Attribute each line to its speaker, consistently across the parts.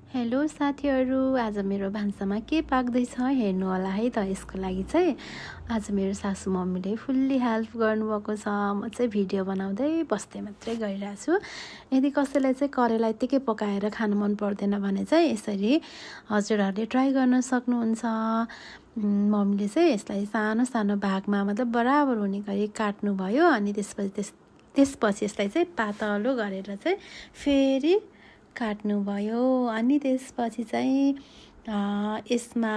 Speaker 1: Hello साथीहरू, आज मेरो भान्सामा के पाक्दैछ हेर्नु होला है त। यसको लागि चाहिँ आज मेरो सासू मम्मीले फुल्ली हेल्प गर्नुभएको छ। म चाहिँ भिडियो बनाउँदै बस्दै मात्रै गरिरहेको छु। यदि कसैलाई चाहिँ करेला यत्तिकै पकाएर खानु मन पर्दैन भने चाहिँ यसरी हजुरहरूले ट्राई गर्न सक्नुहुन्छ। मम्मीले चाहिँ यसलाई सानो सानो भागमा मतलब बराबर हुने गरी काट्नुभयो। अनि त्यसपछि यसलाई चाहिँ पातलो गरेर चाहिँ फेरि काट्नुभयो। अनि त्यसपछि चाहिँ यसमा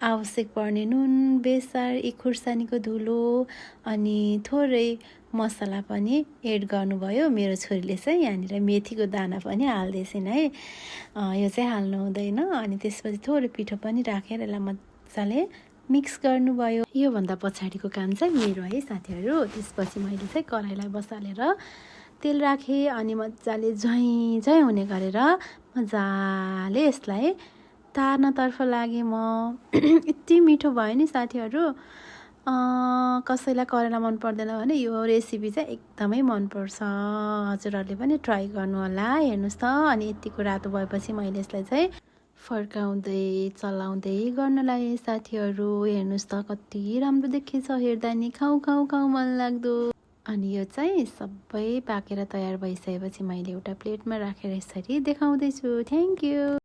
Speaker 1: आवश्यक पर्ने नुन, बेसार, 1 खुर्सानीको धुलो अनि थोरै मसला पनि एड गर्नुभयो। मेरो छोरीले चाहिँ यहाँनिर मेथीको दाना पनि हाल्दैछिन् है, यो चाहिँ हाल्नु हुँदैन। अनि त्यसपछि थोरै पिठो पनि राखेर यसलाई मजाले मिक्स गर्नुभयो। योभन्दा पछाडिको काम चाहिँ मेरो है साथीहरू। त्यसपछि मैले चाहिँ कराईलाई बसालेर तेल राखेँ अनि मजाले झैँ हुने गरेर मजाले यसलाई तार्नतर्फ लागेँ म। यति मिठो भयो नि साथीहरू। कसैलाई करेला मन पर्दैन भने यो रेसिपी चाहिँ एकदमै मनपर्छ। हजुरहरूले पनि ट्राई गर्नु होला। हेर्नुहोस् त। अनि यतिको रातो भएपछि मैले यसलाई चाहिँ फर्काउँदै चलाउँदै गर्न लागेँ साथीहरू। हेर्नुहोस् त कति राम्रो देखिन्छ, हेर्दा नि खाउँ मन लाग्दो। अनि यो चाहिँ सबै पाकेर तयार भइसकेपछि मैले एउटा प्लेटमा राखेर यसरी देखाउँदैछु। Thank you.